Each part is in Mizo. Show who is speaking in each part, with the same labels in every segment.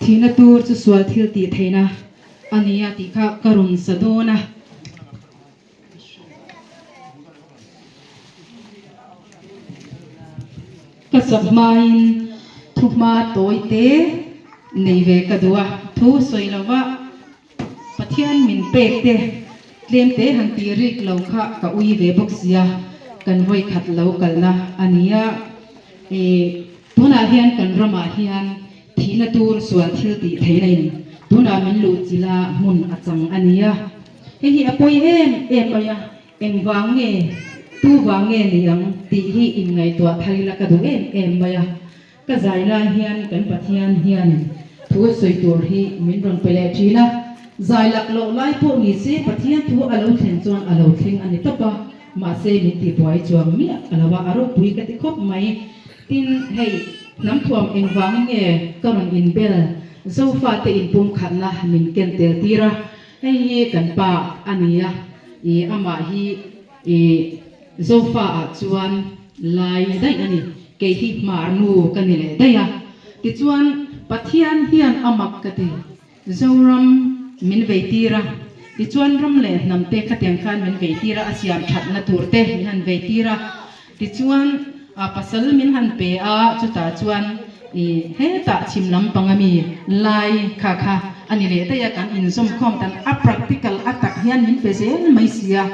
Speaker 1: Thihna tur chu sual thil tih theihna a ni a tih kha ka rawn sa dawn a. Ka sak hmain thu hma tawi te nei ve ka duh a, thu sawi lova Pathian min pek te tlem te han tih rik lo kha ka ui ve bawk sia, kan vawi khat lo kalna a ni a. Ih, tunah hian kan ramah hian thihna tur sual thil tih theihna in tunah min luh chila hmun a chang a ni a. Hei hi a pawi em em mai a, engvang nge, tu vang nge ni ang tih hi inngaihtuah thar ila ka duh em em mai a. Ka zai lai hian kan Pathian hian thu sawi tur hi min rawn pe leh thin a, zai lak loh lai pawh ni se Pathian thu a lo thlen chuan a lo thleng a ni tawp a, mahse min ti buai chuang miah a lo a, a ropui ka ti khawp mai. Tin, hei hnam thuam engvangin nge ka rawn inbel Zofate inpumkhatna min ken tel tir a, hei hi kan pa a ni a, ih amah hi ih Zofa ah chuan lai daih a ni. Kei hi hmar nu ka ni leh daih a. Tichuan Pathian hian a mak ka ti. Zoram min vei tir a. Tichuan ram leh hnam te khatiang khan min vei tir a, a siam thatna tur te min han vei tir a. Tichuan a pasal min han pe a, chutah chuan i hetah chhim lampang ami lai kha kha a ni leh daih a, kan inzawmkhawm dan a practical a tak hian min pe zel mai si a.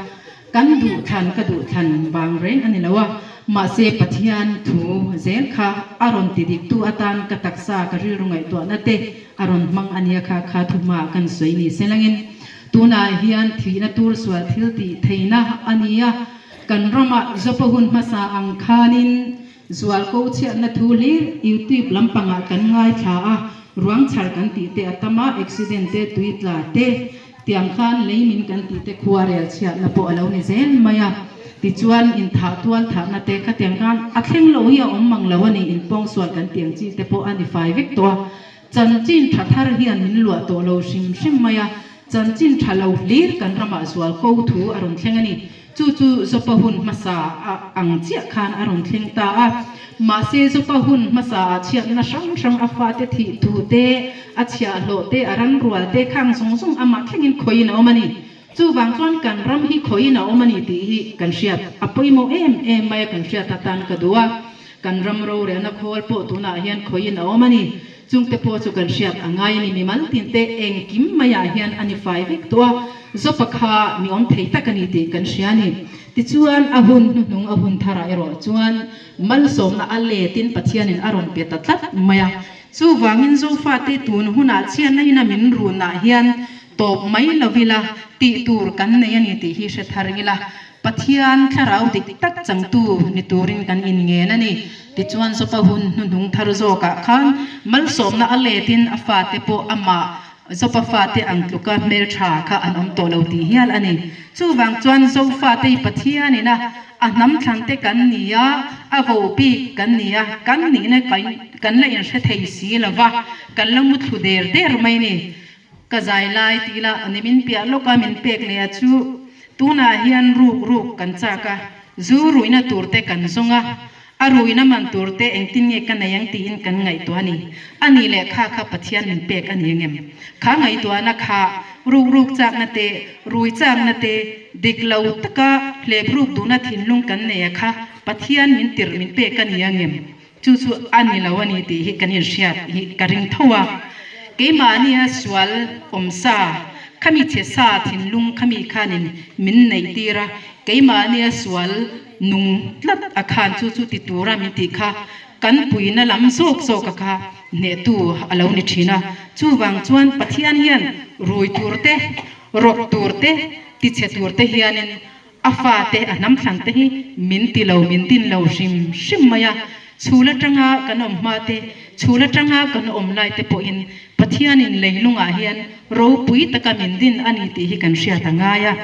Speaker 1: Kan duh thlan ka duh thlan vang reng a ni lo a, mahse Pathian thu zel kha a rawn ti diktu atan ka taksa ka rilru ngaihtuahna te a rawn hmang a nia kha kha thu hmaah kan sawi ni se langin tunah hian thihna tur sual thil tih theihna a ni a, kan ramah Zopa hun hmasa ang khanin zualko chhiatna thu hlir YouTube lampangah kan ngaithla a, ruang chhar kan tih te a tam a, accident te, tui tla te. Tiang khan lei min kan tih te khua rel chhiatna pawh a lo ni zel mai a, tichuan inthah tual thahna te khatiang khan a thleng lo hi a awm mang lo a ni, inpawngsual kan tih ang chi te pawh a ni fai vek tawh a, chanchin tha thar hian min luah tawh lo hrim hrim mai a, chanchin tha lo hlir kan ramah zual ko thu a rawn thleng a ni. Chu chu Zopa hun hmasa a ang chiah khan a rawn thleng ta a. Mahse Zopa hun hmasa ah chhiatna hrang hrang a fate thih thu te, a chhiahhlawh te, a ran rual te khang zawng zawng amah thlengin khawiin a awm a ni. Chuvang chuan kan ram hi khawiin a awm a ni tih hi kan hriat a pawimawh em em mai a kan hriat atan ka duh a. Kan ram rorelna khawl pawh tunah hian khawiin a awm a ni. Chungte pawh chu kan hriat a ngai a ni. Mimal tinte engkim maiah hian a ni fai vek tawh a, Zopa kha mi awm thei tak a ni tih kan hria a ni. Tichuan, a hun hnuhnung a hun tharah erawh chuan malsawmna a letin Pathianin a rawn pe ta tlat mai a. Chuvangin Zofate tun hunah chhiatna ina min runah hian tawp mai lo ila tih tur kan nei a ni tih hi hre thar ila. Pathian thlarau dik tak changtu ni turin kan inngen a ni. Tichuan Zopa hun hnuhnung thar zawkah khan malsawmna a letin a fate pawh amah Zopa fate ang tluka hmeltha kha an awm tawh lo tih hial a ni. Chuvang chuan Zofate hi Pathianin a a hnam thlante kan ni a, a vo bik kan ni a, kan nihna kan la inhre thei si lo va, kan la muthlu der der mai a ni. Ka zai lai tih lah ni min piah lawk a min pek leh a chu tunah hian ruk ruk kan chak a, zu ruihna tur te kan zawng a, a ruihna man tur te engtin nge ka nei ang tiin kan ngaihtuah a ni. A nih leh kha kha Pathian min pek a ni angem? Kha ngaihtuahna kha ruk ruk chakna te, rui chakna te, dik lo taka hlep ruk duhna thinlung kan nei a kha Pathian min tirh min pek a ni angem? Chu chu a ni lo a ni tih hi kan inhriat hi ka ring tho a. Keimahnia sual awm sa, khami chhe sa thinlung khami khanin min neih tir a, keimahnia sual nung tlat a khan chu chu ti tura min tih kha kan puina lam zawk zawk a kha hnehtu a lo ni thin a. Chuvang chuan Pathian hian rui tur te, rawk tur te, tichhe tur te hianin A fate, a hnam thlan te hi min ti lo, min din lo hrim hrim mai a. Chhul atanga kan awm hma te, chhul atanga kan awm lai te pawhin Pathianin leilungah hian ropui taka min din a ni tih hi kan hriat a ngai a.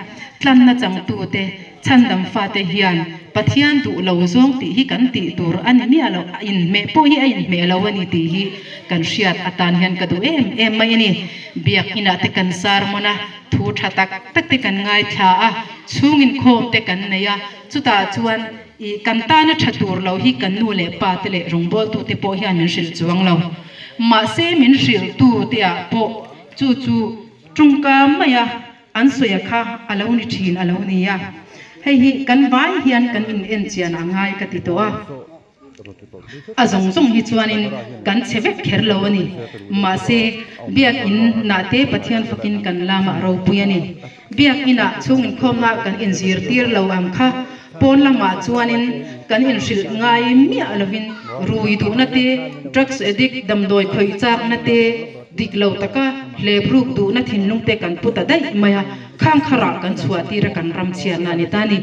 Speaker 1: Tlanna changtute, chhandam fate hian Pathian duh lo zawng tih hi kan tih tur a ni miah lo, a inhmeh pawh hi a inhmeh lo a ni tih hi kan hriat atan hian ka duh em em mai a ni. Biak inah te kan sermon a, thu tha tak tak te kan ngaithla a. Chhung inkhawm te kan nei a, chutah chuan i kan tana tha tur lo hi kan nu leh pa te leh rawngbawltu te pawh hian min hrilh chuang lo. Mahse min hrilhtu te ah pawh chu chu tawngka maia an sawi a kha a lo ni thin a lo ni a. Hei hi kan vai hian kan in en chian a ngai ka ti tawh a. A zawng zawng hi chuanin kan chhe vek kher lo a ni. Mahse, Biakinn nah te Pathian fakin kan lamah ropui a ni. Biakinah chhung inkhawmna kan inzirtir lo ang kha pawn lamah chuanin kan inhrilh ngai miah lovin rui duhna te, drugs addict damdawi khawih chakna te, dik lo taka hlep ruk duhna thinlung te kan pu ta daih mai a, khang kharah kan chhuahtir a kan ram chhiatna a ni ta a ni.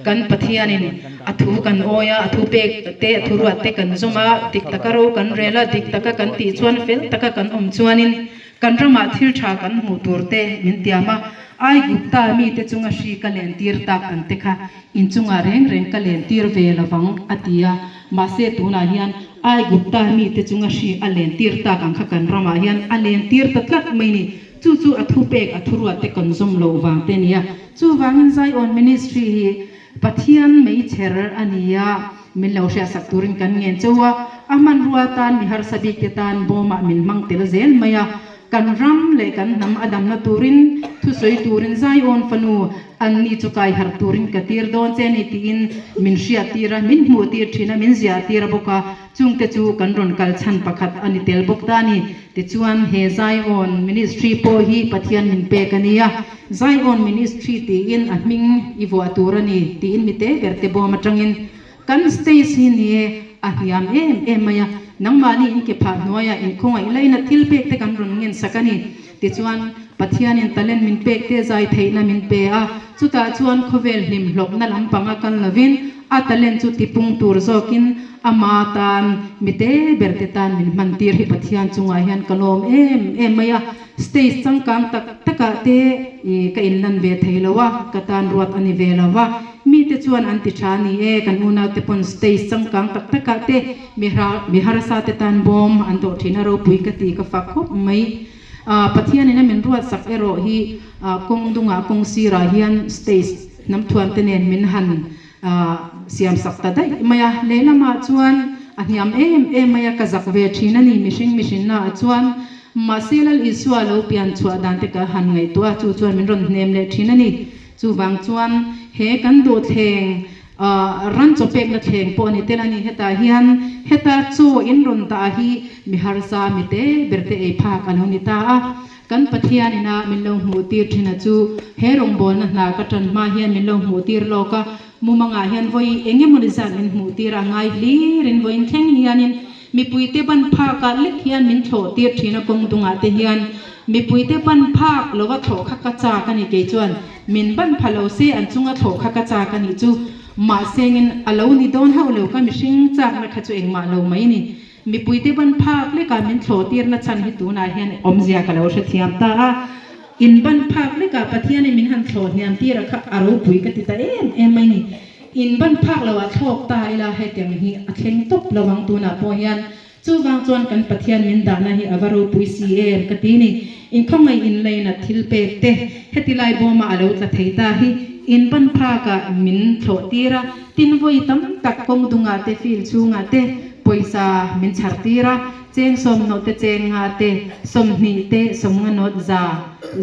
Speaker 1: Kan Pathianin a thu kan awi a, a thu pek te, a thu ruat te kan zawm a, dik taka ro kan rel a, dik taka kan tih chuan fel taka kan awm chuanin kan ramah thil tha kan hmuh tur te min tiam a. Aigupta mite chunga hri ka len tir tak ang te kha inchungah reng reng ka len tir ve lovang a ti a. Mahse tunah hian Aigupta mite chunga hri a len tir tak ang kha kan ramah hian a len tir ta tlat mai ni. Chu chu a thu pek, a thu ruat te kan zawm loh vang te nia. Chuvangin Zion Ministry hi Pathian meichher a ni a, min lo hriatsak turin kan ngen chauh a, a hmanrua tan mi harsa bik te tan bawmah min hmang tel zel mai a, kan ram leh kan hnam a damna turin thusawi turin Zion fanu an ni chu kai harh turin ka tir dawn che ni tiin min hriattir a, min hmuhtir thin a, min ziahtir a bawk a. Chungte chu kan rawn kal chhan pakhat a ni tel bawk ta a ni. Tichuan, he Zion Ministry pawh hi Pathian min pek a nia. Zion Ministry tiin a hming i vuah tur a ni tiin mi te ber te bawm atangin kan stage hi ni e, a hniam em em mai a. Nangmahni in ke phah hnuaiah inkhawngaih laina thil pek te kan rawn ngen sak a ni. Tichuan, Pathianin talent min pek te zai theihna min pe a, chutah chuan khawvel hlim hlawpna lampanga kal lovin a talent chu tipung tur zawkin ama tan mi te ber te tan min hman tir hi Pathian chungah hian ka lawm em em mai a. Stage changkang tak takah te i ka inlan ve thei lo a, ka tan ruat a ni ve lo va. Mite chuan an ti tha ni e, kan unaute pawn stage changkang tak takah te mi harsa te tan bawm an dawh thin a ropui ka ti ka fak khawp mai. Pathianin a min ruatsak erawh hi kawng dungah kawng sirah hian stage hnam thuan te nen min han siamsak ta daih mai a. Lehlamah chuan a hniam em em mai a, ka zak ve thin a ni mihring mihrinnaah chuan. Mahse Lal Isua lo pian chhuah dan te ka han ngaihtuah a, chu chuan min rawn hnem leh thin a ni. Chuvang chuan he kan duhthleng Ran chaw pekna thleng pawh a ni tel a ni. Hetah hian heta chaw in rawn dah hi mi harsa mi te ber te ei phak a lo ni ta a. Kan Pathian ina min lo hmuh tir thin a chu he rawngbawlna hna ka tan hma hian min lo hmuh tir lawk a. Mumangah hian vawi eng emawni zat min hmuh tir a ngai hlirin vawiin thleng hianin Mipuite ban phakah lek hian min thlawh tir thin a kawng dungah te hian mipuite ban phak lova thlawh kha ka chak a ni kei chuan min ban pha lo se an chunga thlawh kha ka chak a nih chu mahsengin a lo ni dawn hauh lo ka mihring chakna kha chu engmah lo mai ni mipuite ban phak lekah min thlawh tirna chhan hi tunah hian awmzia ka lo hrethiam ta a in ban phak lekah Pathianin min han thlawh hniam tir a kha a ropui ka ti ta em em mai ni. In ban phak lo ah thlawk ta ila hetiang hi a thleng tawp lo ang tunah pawh hian chuvang chuan kan Pathian min dahna hi a va ropui si em ka ti ni. In khawngaih in lainat thil pek te heti lai bawmah a lo tla thei ta hi in ban phak ah min thlawh tir a, tin vawi tam tak kawng dungah te field chhungah te pawisa min chhar tir a, cheng sawmhnawh te cheng nga te 20 te sawmnga nawt za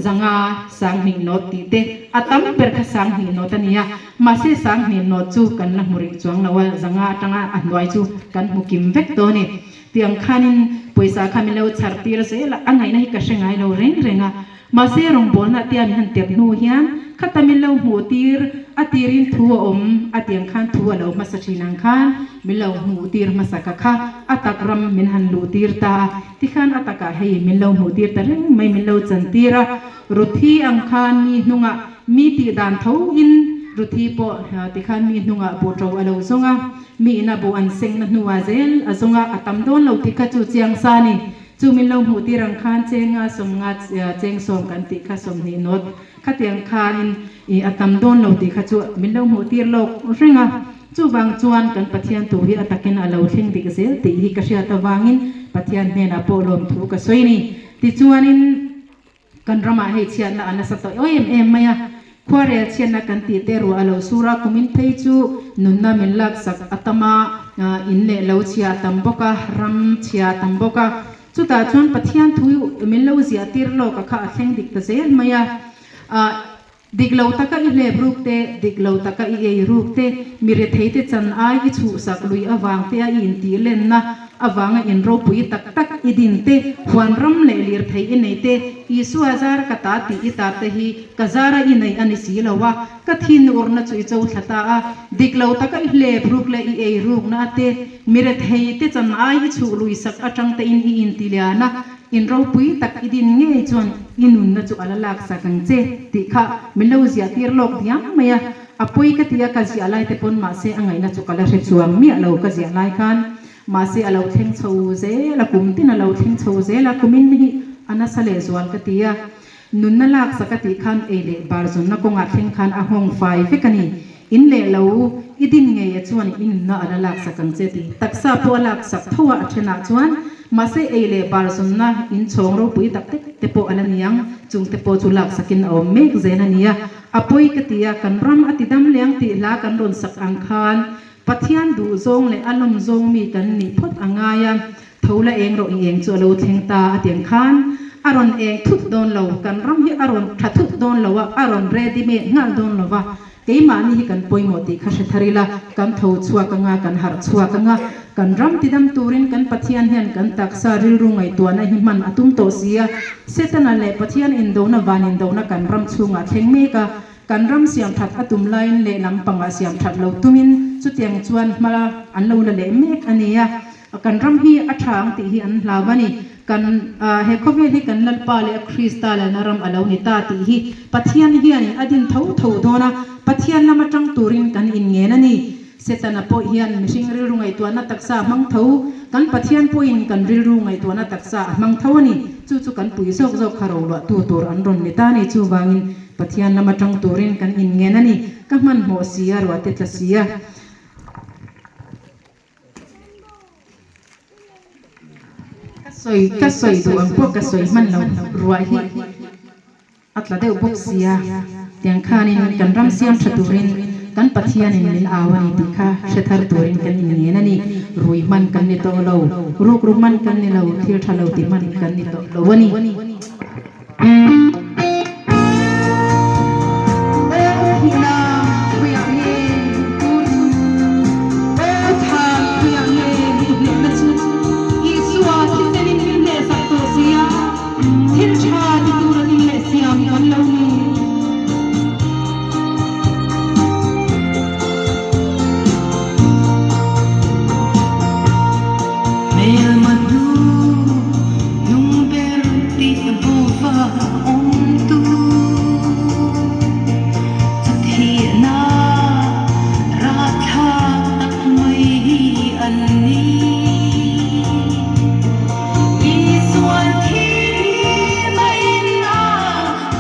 Speaker 1: zanga 20 nawt tih te a tam ber kha 20 nawt a nia. Mahse 20 nawt chu kan la hmu rih chuang lo a, zanga atanga a hnuai chu kan hmu kim vek tawh a ni. Tiang khanin pawisa kha min lo chhar tir zel a, a ngaihna hi ka hre ngai lo reng reng a. Mahse rawngbawlna tia min han tep hnu hian khata min lo hmuh tir a tirin thu a awm a tiang khan thu a lo hmasa thin ang khan min lo hmuh tir hmasa ka kha a tak ram min han luh tir ta a, tikhan a takah hei min lo hmuh tir ta reng mai min lo chan tir a. Ruthi ang khan mi hnungah Mi tih dan tho in Ruthi pawh tikhan mi hnungah buh ṭo a lo zawng a, mi ina buh an sengna hnuah zel a zawng a, a tam dawn lo tih kha chu chiang sa a ni. Chu min lo hmuh tir ang khan chenga sawmnga cheng sawm kan tih kha 20 nawt khatiang khanin i a tam dawn lo tih kha chu min lo hmuh tir lawk reng a. Chuvang chuan kan Pathian thu hi a takin a lo thleng dik zel tih hi ka hriat avangin Pathian hnenah pawh lawmthu ka sawi a ni. Tichuanin. Kan ramah hei chhiatna a nasa tawh em em mai a. Khuarel chhiatna kan tih te ruah a lo sur a, kumin phei chu nunna min laksak a tam a, in leh lo chhia a tam bawk a, ram chhia a tam bawk a. Chutah chuan Pathian thu min lo ziah tir lawk a kha a thleng dik ta zel mai a. Dik lo taka i hlep ruk te, dik lo taka i ei ruk te, mi rethei te chan ai i chhuhsak lui avang te a i intih lenna avanga in ropui tak tak i din te, huan ram leh lirthei i nei te, Isua zar ka ta tih i tar te hi ka zara i nei a ni si lo a, ka thin urna chu i cho thla ta a, dik lo taka i hlep ruk leh i ei rukna te, mi rethei te chan ai i chhuh lui sak atang te in i inti lian a, In ropui tak i din ngei chuan i nunna chu a la lak sak ang che tih kha min lo ziah tir lawk diam mai a, a pawi ka ti a, ka ziah lai te pawn mahse a ngaihna chu ka la hre chuang miah lo ka ziah lai khan mahse a lo thleng chho zel a, kum tin a lo thleng chho zel a, kumin hi a nasa leh zual ka ti a, nunna lak sak a tih khan ei leh bar zawnna kawngah thleng khan a nghawng fai vek a ni, in leh lo i din ngei a chuan i nunna a la lak sak ang che tih taksa pawh a lak sak tho a, a thenah chuan Mahse ei leh bar zawnna in chhawng ropui tak tek te pawh a la ni ang, chung te pawh chu laksakin a awm mek zel a nia. A pawi ka ti a, kan ram a ti dam leng tih hla kan rawn sak ang khan Pathian duh zawng leh a lawm zawng mi kan nih phawt a ngai a, tho la eng rawh i eng chu a lo thleng ta a ti ang khan a rawn eng thut dawn lo, kan ram hi a rawn tha thut dawn lo a, a rawn ready made nghal dawn lo va, Keimahni hi kan pawimawh tih kha hre thar ila, kan tho chhuak anga, kan harh chhuak anga, kan ram tidam turin kan Pathian hian kan taksa rilru ngaihtuahna hi hman a tum tawh si a. Setana leh Pathian indona van indona kan ram chhungah thleng mek a, kan ram siam that a tum laiin lehlam pangah siam that lo tumin chutiang chuan hma an lo la leh mek a nia. Kan ram hi a tha ang tih hi an hlau a ni. Kan he khawvel hi kan Lalpa leh a Krista lalna ram a lo ni ta tih hi Pathian hianin a din tho tho dawn a, Pathian lama tang turin kan inngen a ni. Setana pawh hian mihring rilru ngaihtuahna taksa a hmang tho, kan Pathian pawhin kan rilru ngaihtuahna taksa a hmang tho a ni. Chu chu kan pui zawk zawk kha roluahtu tur an rawn ni ta a ni. Chuvangin Pathian lama tang turin kan inngen a ni. Ka hmanhmawh si a, ruahte tla si a. Ka sawi ka sawi duh ang pawh ka sawi hman lo ruah hi a tla deuh bawk sia tiang khanin kan ram siam tha turin kan Pathianin min au a ni tih kha hre thar turin kan inngen a ni. Rui hman kan ni tawh lo, rukru hman kan ni lo, thil tha lo ti hman kan ni tawh lo a ni.
Speaker 2: Hmelma hnu hnung ber tih bova awm tu chu thihna rahthlak tak mai hi an ni. Isuan thi maiin a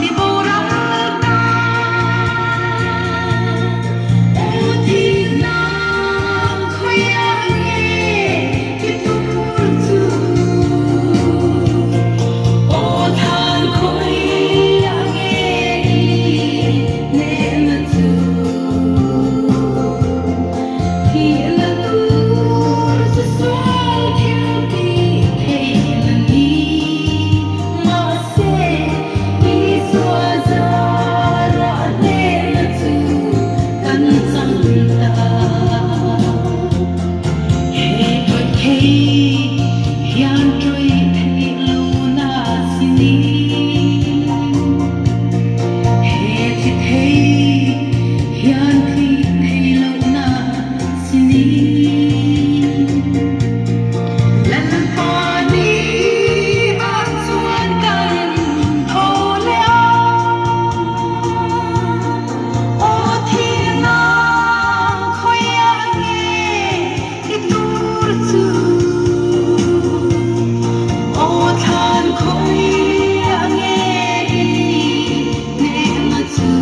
Speaker 2: ti boral ta. U thihna khawiah nge i tur chu? Aw than khawiah nge i hnehna chu? Thihna tur chu sual thil tih theihna ni mahse Isua zarah hnehna chu kan chang ta. He tawih thei hian tawih theih lo na si ni. He thi thei hian thi thei lo na si ni. Lalpa ni ah chuan kan tho leh a. Aw thihna khawiah nge i tur chu? Aw thlan khawiah nge i hnehna chu?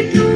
Speaker 2: thi tu.